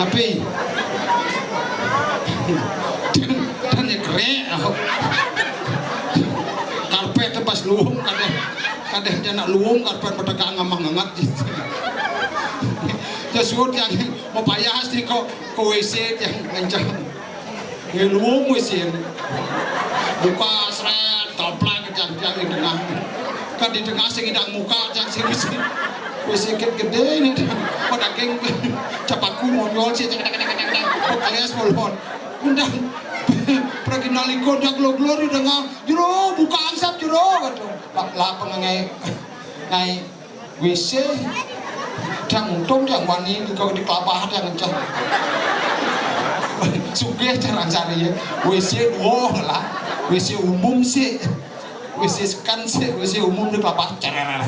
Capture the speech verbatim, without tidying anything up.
Napi? Dan, dan ya kerek. Karpet pas luung, kadeh, kadeh jana luung, karpet pada ka ngamah ngangat. Ya suud yang mau payah sih kok ke W C yang kencang. Ngeluung W C. Buka seret, toplak ke tiang-tiang di tengah. Kan di tengah sing idang muka tiang sing W C. W C ket gede ni. Pada geng capaku monyol sih, cek, cek, cek, cek, cek. Bekeles molon. Undang. Pergi nalikon dia glor-glor di tengah. Jero, buka angsap jero, kata. Lah, lah pengenai. Ngai W C, dang untung dang wani di, di kelapa dang encah. Sugih cara cari ya. W C dua lah. W C umum sih. W C sekan sih, W C umum di kelapa. Cererer.